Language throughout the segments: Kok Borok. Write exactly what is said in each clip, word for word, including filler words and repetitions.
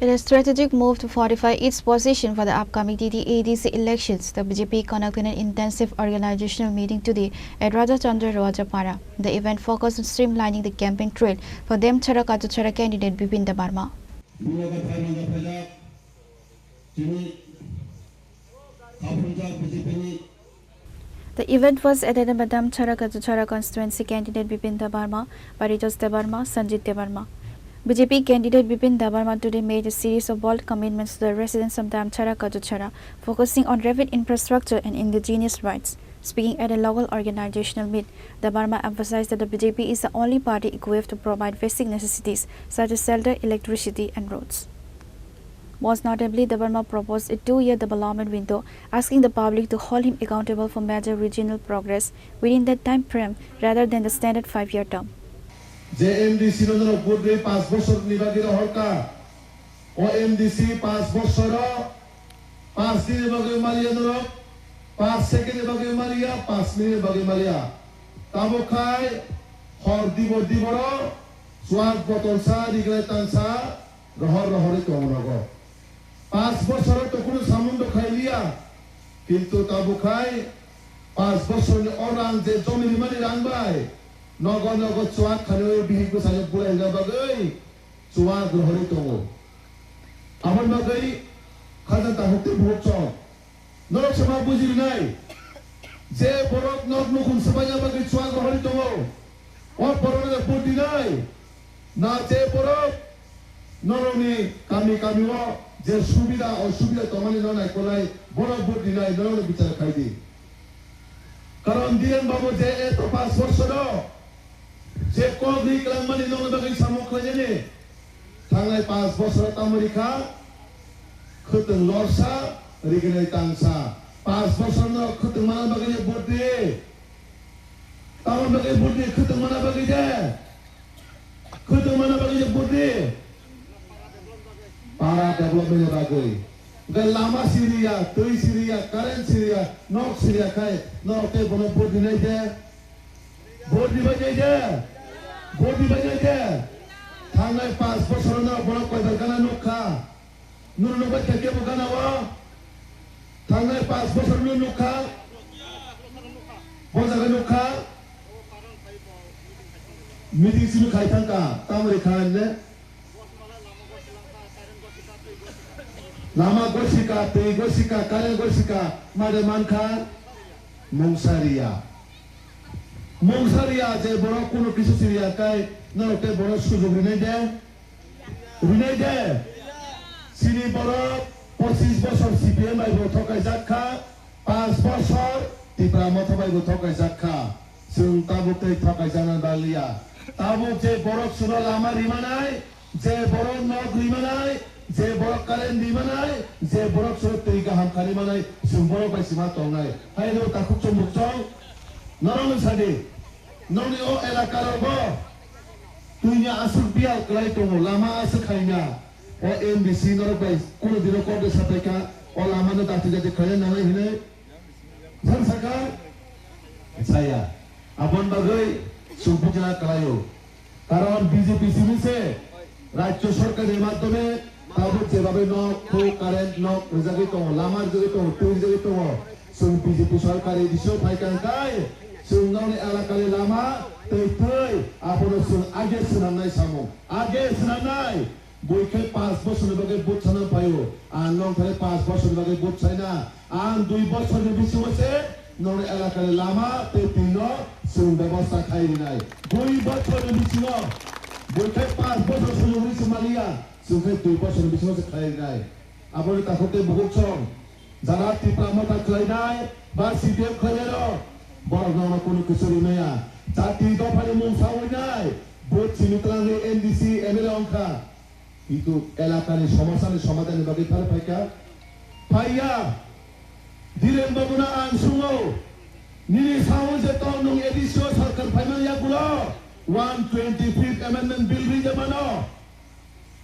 In a strategic move to fortify its position for the upcoming T T A D C elections, the B J P conducted an intensive organizational meeting today at Raja Chandra Rajapara. The event focused on streamlining the campaign trail for Demchara Kachuchara candidate Bipin Debbarma. Bulo khe phaimang khe phaijak, chini khaphunjak B J P ni. The event was attended by Demchara Kachuchara constituency candidate Bipin Debbarma, Paritos Debbarma, Sanjit Debbarma. B J P candidate Bipin Debbarma today made a series of bold commitments to the residents of Demchara Kachuchara, focusing on rapid infrastructure and indigenous rights. Speaking at a local organizational meet, Debbarma emphasized that the B J P is the only party equipped to provide basic necessities such as shelter, electricity, and roads. Most notably, Debbarma proposed a two-year development window, asking the public to hold him accountable for major regional progress within that time frame rather than the standard five-year term. Je M D C no norok vote rwi panch bochor ni bagwi rohor kha. O M D C panch bochor o panch din ni bagwi maliya norok, panch second ni bagwi maliya, panch minute ni bagwi maliya. Tamo khai hor dibor dibor o chuak botol sa, riglai tang sa, rohor rohorwi tongo nogo. Panch bochor o to kunu samung do khai liya, kintu tamo khai panch bochor ni o rang je jomi rimani rang bai nogo nogo chuak khanwi bihik bwsai no bulai rwna bagwi chuak rohorwi tongo. Aboni bagwi khajang takhuk tei bukhuk chwng. Norok se ma buji rwnai, je borok nok nukhung swbaina bagwi chuak rohorwi tongo, o borokno vote dinai, na je borok norokni kami kami o je subida osubida tongmani no naikolnai, borok vote dinai, norokno bichar khai di. Karon Dhiren Babu je eto panch bochor o je kok ri kwlangmani nokni bagwi samung khlainani, thangnai panch bochor tamo rikha, khwtwng lorsa, rignai tangsa. Panch bochor no khwtwng mana bagwi je vote di. Tamoni bagwi vote di, khwtwng mana bagwi je. Khwtwng mana bagwi je vote di. Para development ni bagwi. Hwnkhe lama siriya, twi siriya, current siriya, nok siriya khai norok tei bono vote rinai de. Vote ribai nai de. Vote ribai nai de. Thangnai panch bochor no bono koibar gana nukha. Nunu nukbai khe kebo gana o. Thangnai panch bochor no nukha. Bo jaga nukha. Meeting simi khai thangkha. Tamoni kha ne. Lama gosika, twi gosika, current gosika, made mankha mungsariya. Mungsariya je borok kunu kisu siriya kai norok tei borok sujug rinai de, rinai de. Sini borok pochis bosor C P M bai bo thokaijak kha, panch bosor Tipra Motha bai bo thokaijak kha. Chwng tabuk tei thokaijakna baliya. Tabuk je borok suno lama rimanai, je borok nok rimanai, je borok current rimanai, je borok suno twi kaham kharimanai, chwng borok bai sima tongnai. Hai no takhuk chumuk chong, norok no sadi, nokni o elaka rogo twini aswk biyal kwlai tongo, lama aswk khaina. O M D C norok bai kunu dino kok de sapai kha, o lama no dakti dakti khaina nangnai hinwi. Bwsang saka? Saya. Aboni bagwi chwng buchina khlaio. Karon B J P simi se rajyo sorkar ni madhyome tabuk jebabe nok, khuk, current, nok rijagwi tongo, lama rijagwi tongo, twi rijagwi tongo. Chwng B J P sorkar ni bisio phai kang kai, chwng nokni elakani lama tei twi abono chwng age swnamnai samung, age swnamnai. Bui khe panch bochorni bagwi vote sana phaio. Ang nong thani panch bochorni bagwi vote saina. Ang dui bochorni bisingo se nongni elakani lama tei twino chwng bebosta khai rinai. Dui bochorni bisingo, bui khe panch bochor sujugri se maliya, chwng khe dui bochorni bisingo se khai rinai. Aboni takhuk tei bukhuk song. Jara Tipra Motha khlainai ba C P M khlainairok, borok nono kunu kisu rimaya. Jati dophani mung sawi nai, vote simi twlangwi N D C M L A wngkha. Kintu elakani somasani somadhanni bagwi phar phaikha. Phaiya, Dhiren Babuno ang sungo, nini sawi je tong nwng A D C o sarkar phaimani yagulo one twenty-fifth Amendment Bill rijak mano.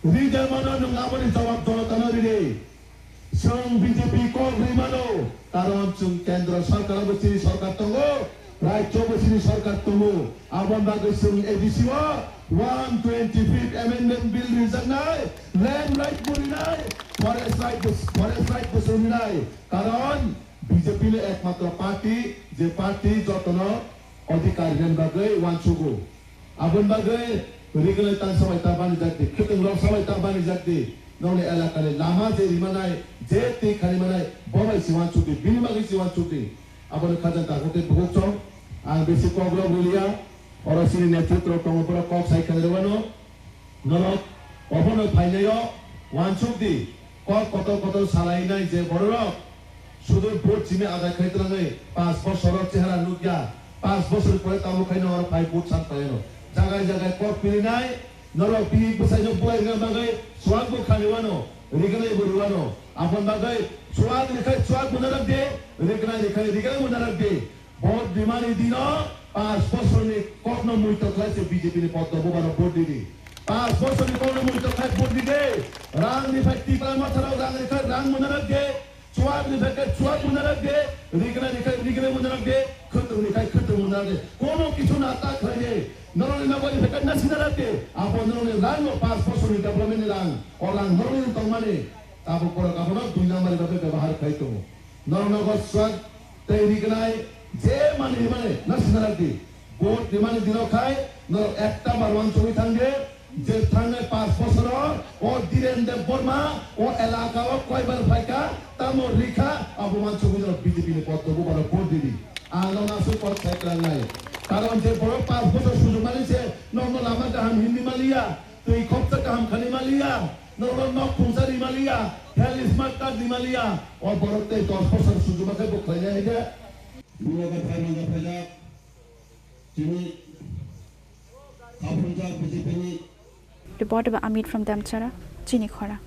Rijak mano nwng aboni jawab jonotano ridi. Chwng B J P kok ri mano, karon chwng kendro sarkar abo chini sarkar tongo. Rajya bwsini sarkar tongo, aboni bagwi chwng A D C o one twenty-fifth Amendment Bill rijaknai, land right bo rinai, forest right bo, forest right bo chwng rinai. Karon B J P no ekmatro party, je party jotono adhikar rinani bagwi uansugo. Aboni bagwi rignai tang sabai ta bani jakdi, khwtwng rok sabai ta bani jakdi. Nokni elakani lama je rimanai, je twi khani manai, bo bai si uansukdi, bini bagwi si uansukdi. Aboni khajang takhuk tei bukhuk chong, ang bisi kok rok rwliya, oro chini netritw rok tongo, borok kok sai khe rwano. Norok obono phainaio uansukdi, kok kotor kotor salainai je bororok sudu vote simi ajai khai twlangwi panch bosor o chehara nukya, panch bosor pore tamo khaino oro phai vote san phaino. Jagai jagai kok pirinai, norok bini bwsaino bulai rwna bagwi chuak bo khani wano, rignai bo rwano. Aboni bagwi chuak rwkhai chuak bo narak de, rignai rwkhai rignai bo narak de. Vote rimani dino panch bosorni kokno muito khlai se B J P ni poddo bubano vote ridi. Panch bosorni kokno muito khlai vote ridi. Rang ni phai Tipra Motha rok rang rikha rang muna rok de. Chuak ni phai chuak muna rok de. Rigna rikha rigna muna rok de. Khwtwng ni khai khwtwng muna rok de. Kono kisu na ta khlai de. Norok ni nokbar ni phai na sina rok de. Abo norok ni rang no panch bosorni development ni rang. O rang norok ni tongmani. Tabuk borok abono dui number ni bagwi bebahar khlai tongo. Norok no bo swak tei rignai je mani rimani no sina rok di. Vote rimani dino khai norok ekta bar uansugwi thang di. Je thangnai panch bosoro o Dhiren Debbarma o elaka o koibar phaikha, tamo rikha, abo uansugwi norok B J P ni poddo bubano vote ridi. Ang norok aswk kok sai kwlangnai. Karon je borok panch bosor sujukmani se norokno lama kaham hinwi maliya, twi khopsa kaham khani maliya. Norok nok khungsa rimaliya, health smart card rimaliya, o borok tei dos bosor sujuma khe bo khlainai hai de. Bubagra phaimanja phaijak, chini khaphunjak B J P ni. Report by Amit from Damchara, Chini Khora.